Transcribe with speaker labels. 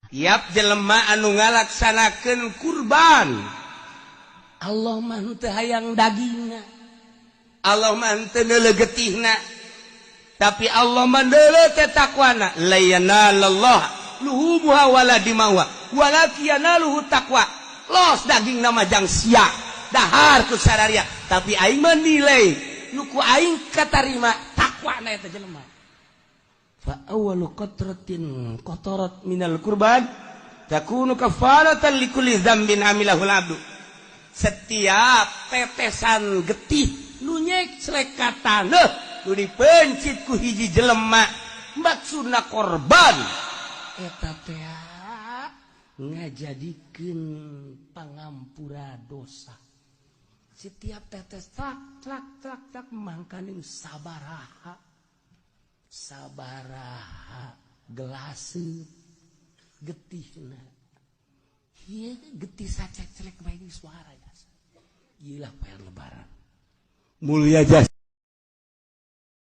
Speaker 1: Tiap jelema anu ngalaksanakeun kurban, Allah mah henteu hayang dagingna, Allah mah henteu neuleuh getihna, tapi Allah mah neuleuh teh takwana. La yanalallah luhumuha wala dimauha walakin yanaluhu taqwa. Los daging nama jang sia dahar ku sararia, tapi aing mah nilai nu ku aing katarima takwana eta jelema. Fa awwalu qatratin qatarat minal kurban takunu kafaratan likulli dzambin amilahul abdu. Setiap tetesan getih nu nyecrek ka taneuh nu dipencit ku hiji jelema maksudna korban eta teh ngajadikeun pangampura dosa. Setiap tetes, tak tak tak tak. Mangkaning sabaraha sabaraha gelase getihna. Ieu getih sacecrek bae suara jasa. Ieu lah poe Lebaran mulia jasa.